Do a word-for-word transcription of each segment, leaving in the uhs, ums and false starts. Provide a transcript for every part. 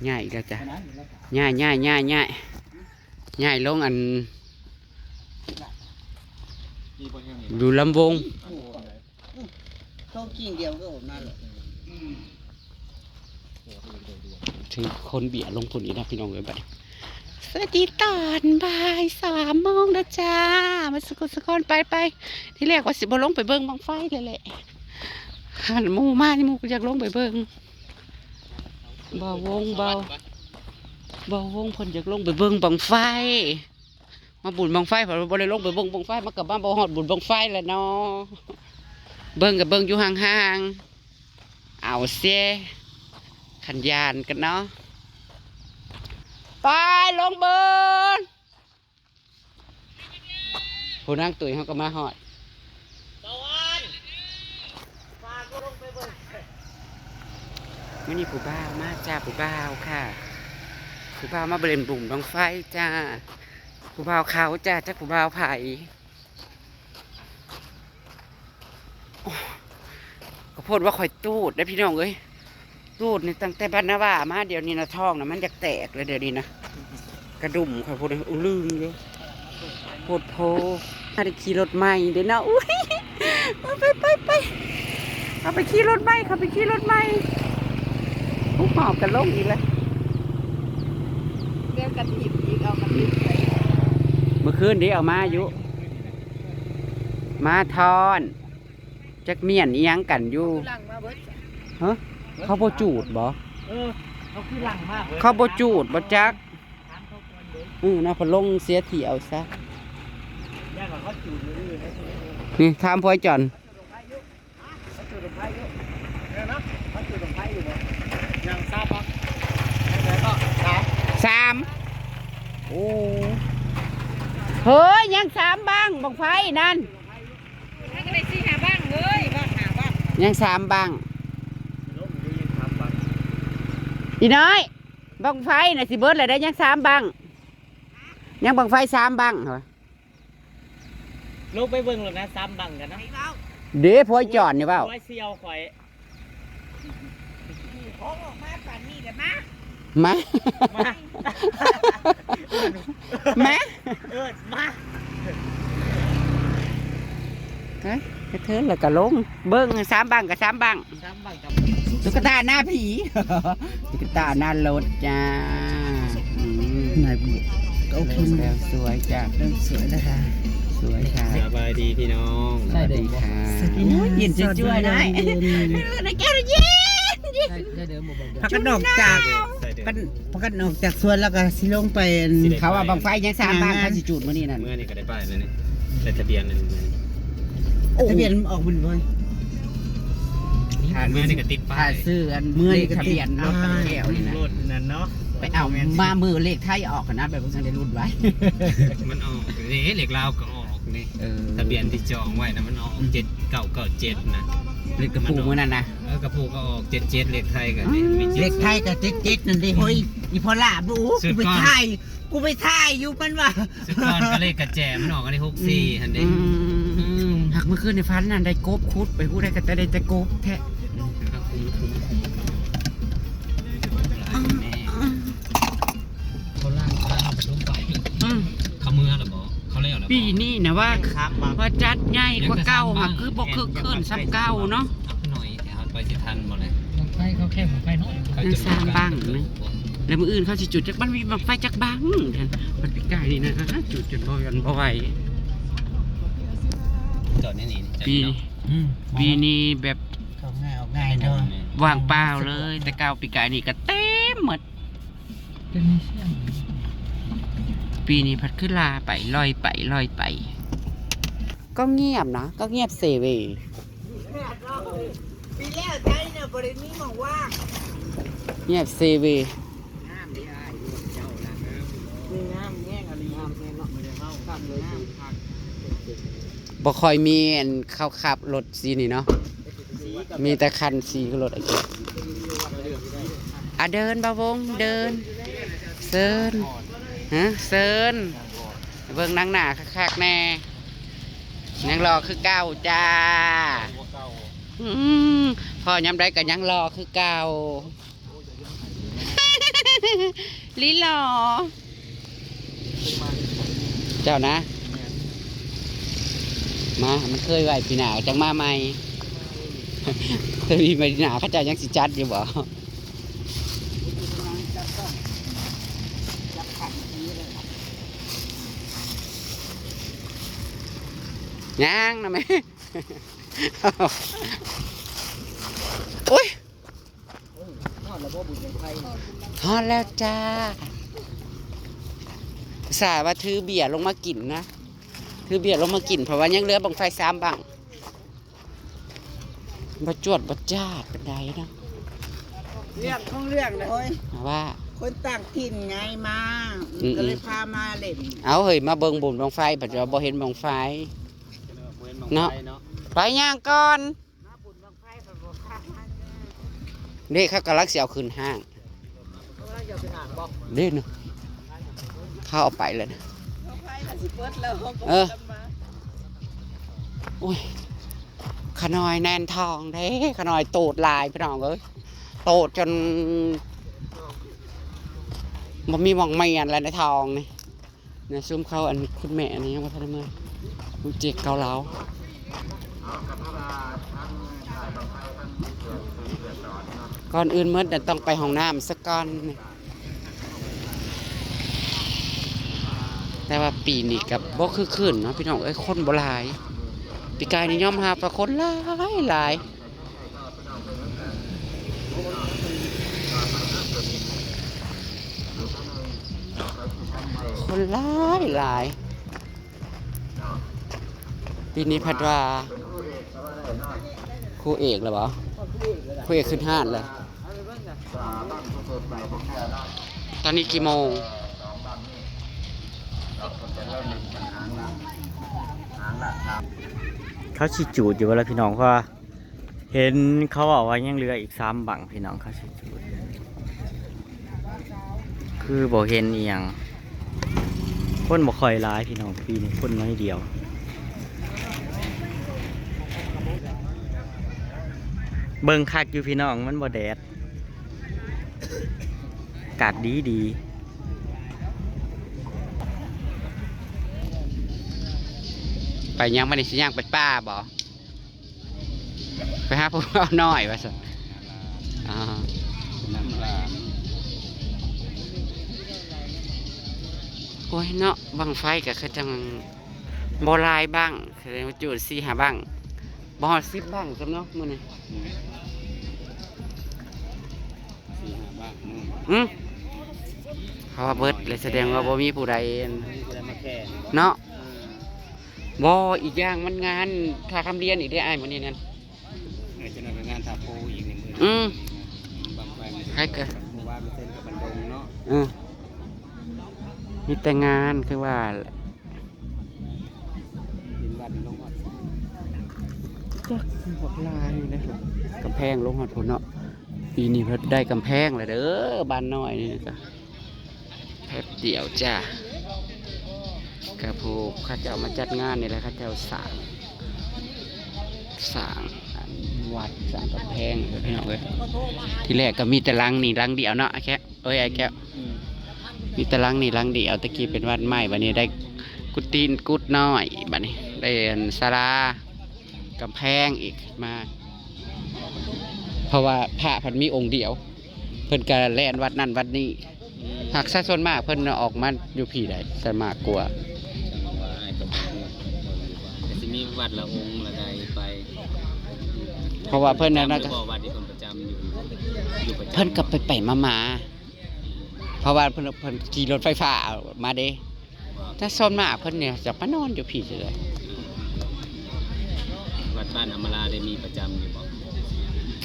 ย้ายอีกแล้วจ้ะ ย้าย ย้าย ย้าย ย้าย ย้ายลงอัน อยู่ลำวง โต๊ะกิ่งเดียวก็ออกมาเลย ถือคนเบียร์ลงพุ่นอีกนะพี่น้องเอ้ย บัดนี้ สวัสดีตอนบ่ายสามโมงนะจ้า มาสุขสุขอนไปไป ที่แรกว่าสิบ่ลงไปเบิ่งบั้งไฟเลยแหละ หันหมู่มานี่หมู่ก็อยากลงไปเบิ่ง บ่าววง บ่าว บ่าววงเพิ่นอยากลงไปเบิ่งบั้งไฟ มาบุญบั้งไฟ เพิ่นบ่ได้ลงไปเบิ่งบั้งไฟ มันก็มาบ่ฮอดบุญบั้งไฟแล้วเนาะ เบิ่งก็เบิ่งอยู่ห่างๆ เอาเสีย คันย่านกันเนาะ ไปลงเบิ่ง ผู้นางตุ้ยเขาก็มาฮอด มื้อนี้ผู้บ่าวมาจ้า ผู้บ่าวค่ะ ผู้บ่าวมาเล่นบุญบั้งไฟจ้า ผู้บ่าวเขาจ้า จักผู้บ่าวไผ ก็โพดว่าข่อยตูดได้อพี่น้องเอ้ย ตูดนี่ตั้งแต่บ้านนาว่ามา เดี๋ยวนี้นะท้องนะมันอยากแตกเลยเดี๋ยวนี้นะ กระดุมข่อยโพดเลยอู้ลึงอยู่ โพดโพ ถ้าได้ขี่รถใหม่เด้อเนาะ อุ้ย ไปไปไป เอาไปขี่รถใหม่ เขาไปขี่รถใหม่ ผู้หอบกันลงอีกแล้ว เรียกกระถิ่นอีก เอากระถิ่นไป เมื่อคืนนี้เอามาอยู่ มาทอน จักเมียนอิหยังกันอยู่ หลังมาเบิด ฮะ เขาบ่จูดบ่ เออ เขาคือหลังมาเบิด เขาบ่จูดบ่จัก ถามเขาก่อนเด้อ อือนะ พอลงเสียเที่ยวซะ ย่านว่าเขาจูดมื้ออื่นนะ นี่ถามพ่อจอน เขาจูดดอกไม้อยู่ เนี่ยนะ เขาจูดดอกไม้อยู่บ่ ยังสามบ่ ยังไงก็สาม สาม โอ้ เฮ้ย ยังสามบั้ง บั้งไฟนั่น มันก็ได้สี่ห้าบั้งเลย บั้งห้าบั้ง ยังสามบั้ง อีน้อย บั้งไฟน่ะสิเบิดแล้วได้ยังสามบั้ง ยังบั้งไฟสามบั้งเหรอ ลงไปเบิ่งแล้วนะ สามบั้งกันนะ เด้พ่อจอนนี่เว้า ไว้เสี่ยวข่อย ของออกมาปานนี้แหละมา มา มา มา เอิ้นมา ฮะ กระเทินแล้วก็ลง เบิ่งสามบั้งกับสามบั้ง สามบั้งกับ ตุ๊กตาหน้าผี ตุ๊กตาหน้ารถจ้า อืม ไหนพี่ โอเค เริ่มแล้ว สวยจ้ะ เริ่มสวยนะคะ สวยค่ะ สบายดีพี่น้อง สวัสดีค่ะ สวัสดีค่ะ โอ้ย เย็นจ้วยๆ นะ เย็นๆ ในแก้วเย็น ได้ ได้เดิมบ่บอกเดิม พักกันออกจาก ใส่เดิม กัน พักกันออกจากสวนแล้วก็สิลงไป สิได้ เขาว่าบั้งไฟยังสามบั้ง งาน เขาสิจูดมื้อนี้นั่น เมื่อนี้ก็ได้ป้ายแล้วนี่ ได้ทะเบียนแล้วนี่ โอ้ ทะเบียนออกมันบ่ ผ่าน เมื่อนี้ก็ติดป้าย ผ่านซื้ออัน เมื่อนี้ก็ติด เลขทะเบียนรถ อ่า แก้วนี่นะ รถนั่นเนาะ ไปเอามามือเลขไทยออกนะ แบบว่าจังได้รุ่นไว้ มันออกนี่ เลขลาวก็ออกนี่ เออ ทะเบียนที่จองไว้นะ มันออก อืม เจ็ดเก้าเก้าเจ็ดนะ เลขกระปุกมื้อนั้นนะ เออ กระปุกก็ออกเจ็ดเจ็ด เลขไทยก็นี่ อืม มีเจ็ด เลขไทยก็เจ็ดเจ็ดนั่นเด้ เฮ้ย อีพ่อหล่าบ่ สุด กูไป ก่อน ถ่าย กูไปถ่ายอยู่มันว่า สุดก่อนก็เลขกระแจมันออกอันนี้ หกสี่ หั่นเด้ อืม อืม หักเมื่อคืนในฝันนั่นได้กบขุดไป ผู้ใดก็จะได้แต่กบแท้ เขาล่างทางลงไป อืม เขาเมือหรือบ่ เขาแล้วหรือบ่ ปีนี้นะว่า ครับ ว่าจัดใหญ่กว่าเก่า ยังจะสร้างบ้าง ค่ะ คือบ่คึกคืนส่ำเก่าเนาะ หน่อย แต่เขาไปสิทันบ่เลย บั้งไฟเขาแค่บั้งไฟน้อย เขาจะ ยังสร้างบ้างนะ แล้วมื้ออื่นเขาสิจุดจัก มันมีบั้งไฟจักบั้ง มันปีกายนี่นะ จุดจนบ่หวั่นบ่ไหว จอดนี่นี่ ปีนี้ อืม ปีนี้แบบ เขาง่ายออกง่ายเนาะ ว่างเปล่าเลย แต่เก่าปีกายนี่ก็เต็มหมด เป็นมิวเซียม ปีนี้พัดคือลาไป ลอยไป ลอยไป ก็เงียบนะ ก็เงียบเซเว ปีแล้วใจเนี่ยบ่ได้มีหม่องว่าง เงียบเซเว งามเด้อ้าย รถเจ้านะ งามแฮงอะลี งามแฮงเนาะ บ่ได้เว้า คักเลย งามคัก บ่ค่อยมีอันเขาขับรถสีนี่เนาะ มีแต่คันสีรถไอ้เจ้า อ่ะ เดินบ่าววง เดิน เซิน ฮะ เซิน เบิ่งนางหน้าคักๆ แน่ ยังหล่อคือเก่าจ้า อืม พ้อยามใดก็ยังหล่อคือเก่า ลีหลอ เจ้านะ มา มันเคยไว้ปีหน้าจังมาใหม่ เคยมีปีหน้าเขาเจ้ายังสิจัดอยู่บ่ ยังนะแม่ โอ้ย ฮอดแล้วบ่บุญบั้งไฟนี่ ฮอดแล้วจ้า อุตส่าห์ว่าถือเบียร์ลงมากินนะ ถือเบียร์ลงมากิน เพราะว่ายังเหลือบั้งไฟสามบั้ง บ่จวดบ่จ้าดปานใดเนาะ เรื่องของเรื่องนะเฮ้ย ว่า คนต่างถิ่นไงมา อืมๆ ก็เลยพามาเล่น เอาเฮ้ย มาเบิ่งบุญบั้งไฟ บัดว่าบ่เห็นบั้งไฟ เนาะ ไปย่างก่อน นี่เขากำลังสิเอาขึ้นห้าง เด้อเนาะ เขาเอาไปแล้วนะ เออ โอ้ย ขะน้อยแน่นท้องเด้ ขะน้อยตูดหลายพี่น้องเอ้ย ตูดจนบ่มีหม่องเมียนแล้วในท้องนี่ เนี่ย ซุมเขาอันคุณแม่อันนี้ยังบ่ทันได้เมือ คุณเจ๊กเกาเหลา ก่อนอื่นเมิดน่ะต้องไปห้องน้ำซะก่อน แต่ว่าปีนี้ก็บ่คือคืนเนาะพี่น้องเอ้ย คนบ่หลาย ปีกายนี่ยอมรับว่าคนหลายหลาย คนหลายหลาย ปีนี้พัดว่า ครูเอกแล้วบ่ ครูเอกขึ้นห้านแล้ว ตอนนี้กี่โมง เขาสิจูดอยู่บ่ล่ะพี่น้อง เพราะว่า เห็นเขาบอกว่ายังเหลืออีกสามบั้งพี่น้อง เขาสิจุด คือบ่เห็นอีหยัง คนบ่ค่อยหลายพี่น้อง ปีนี้คนน้อยเดียว เบิ่งคักอยู่พี่น้อง มันบ่แดด อากาศดีดี ไปยังบ่นี่ สิย่างไปป่าบ่ ไปหาผู้บ่าวน้อยว่าซั่น อ่า น้ำหลาน โอ้ยเนาะ บั้งไฟก็คือจังบ่หลายบั้ง แสดงว่าจุดสี่ห้าบั้ง บ่ฮอดสิบบั้งซ้ำเนาะมื้อนี้ อืม สี่ห้าบั้ง อืม อืม เพราะว่าเบิดเลย แสดงว่าบ่มีผู้ใด บ่มีผู้ใดมาแข่ง เนาะ เออ บ่ อีกอย่างมันงานท่าคำเรียนอีกเด้อ้าย มื้อนี้นั่น เออ จักหน่อยก็งานท่าโพอีกนี่มื้อ อืม บั้งไฟมัน ใครก็ หมู่บ้านมันเส้นกับบันดงเนาะ เออ มีแต่งานคือว่าแหละ เป็นวัดลงวัด จักบักหลายอยู่เด้ กำแพงลงฮอดพุ้นเนาะ ปีนี้เพิ่นได้กำแพงแล้วเด้อ บ้านน้อยนี่ก็ แป๊บเดียวจ้า ก็ผู้เขาเจ้ามาจัดงานนี่แหละ เขาเจ้าสร้าง สร้างอันวัด สร้างกำแพง พี่น้องเอ้ย ทีแรกก็มีแต่หลังนี่หลังเดียวเนาะ แค่ เอ้ย ไอ้แก้ว อืม มีแต่หลังนี่หลังเดียว ตะกี้เป็นวัดใหม่ บัดนี้ได้กุฏิกุฏิน้อย บัดนี้ได้อันศาลากำแพงอีกมา เพราะว่าพระเพิ่นมีองค์เดียว เพิ่นก็แล่นวัดนั่นวัดนี้ อืม หากซะส่วนมากเพิ่นออกมาอยู่พี้ได้ ส่วนมากกว่า จังหวะอ้ายก็บ่ฮู้ ก็สิมีวัดละองค์ละใดไป เพราะว่าเพิ่นนั่นน่ะ ประจำอยู่บ่ วัดที่เพิ่นประจำอยู่ อยู่ประจำ เพิ่นก็ไปไปมามา เพราะว่าเพิ่น เพิ่นขี่รถไฟฟ้ามาเด้ แต่ส่วนมากเพิ่นเนี่ยจะมานอนอยู่พี้เลย วัดบ้านอำมาลาได้มีประจำอยู่บ่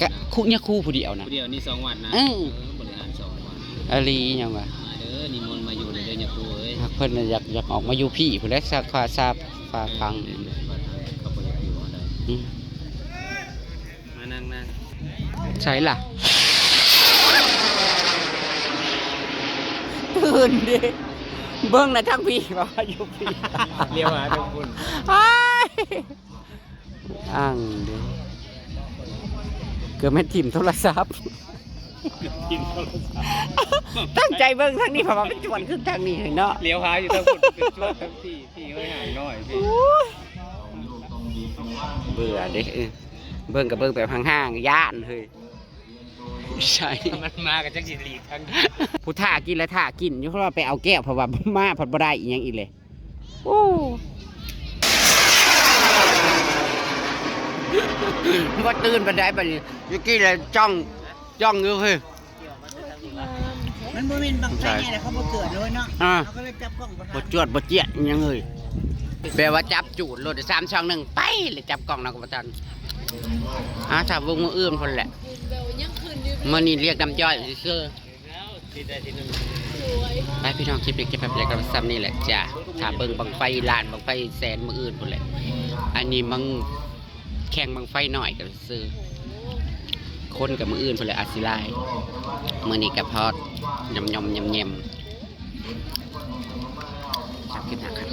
กะคุ ยาคูผู้เดียวนะ ผู้เดียวนี่สองวัดนะ เออ เออ บริหารสองวัด อหลีหยังวะ มาเด้อ นิมนต์มาอยู่เด้อยาคูเอ้ย หากเพิ่นน่ะอยาก อยากออกมาอยู่พี้พุ้นแหละ ซา ซา ซา ฟัง วัดนั้นเขาบ่อยากอยู่เท่าใด อืม มานั่ง นั่ง ใช่ล่ะ ตื่นดิ เบิ่งนะทางพี้ว่าอยู่พี้ เลี้ยวหาทางพุ้น อ้าย อ้างเด้ เกือบแม่นถิ่มโทรศัพท์ ตั้งใจเบิ่งทางนี้ เพราะว่ามันจวนขึ้นทางนี้เนาะ เลี้ยวหาอยู่ทางพุ้นเป็นช่วงทางที่ที่เฮ้ยหายน้อยพี่ เบื่อเด้เออเบิ่งกับเบิ่งแบบห่างๆย่านเฮ้ยใช่ มันมากับจักสิหลีกทาง ผู้ท่ากินและท่ากินอยู่ เพราะว่าไปเอาแก้ว เพราะว่ามาพัดบ่ได้อีหยังอีกเลย โอ้ ว่าตื่นไปได้บัดนี้อยู่กี้เลยจ้องจ้องอยู่เฮ้ย มันบ่แม่นบังไฟไงแล้วเขาบ่เกิดเลยเนาะ อ่า เขาก็เลยจับกล้องบ่ทั บ่ น จวดบ่เจียะอีหยังเลย แปลว่าจับจูดรถสามสองหนึ่งไปเลยจับกล้องเนาะก็บ่ทันอ่าถ้าวงมื้ออื่นพุ่นแหละมื้อนี้เรียกน้ำย่อยซื่อๆไปพี่น้องคลิปนี้เก็บภาพเล็กกับซ้ำนี่แหละจ้ะถ้าเบิ่งบังไฟล้านบังไฟแสนมื้ออื่นพุ่นแหละอันนี้มังแข่งบังไฟหน่อยกันซื่อคนกับมื้ออื่นพุ่นแหละอาจสิหลายมื้อนี้ก็พอดยำยำยำยำ ครับคลิปหน้าครับ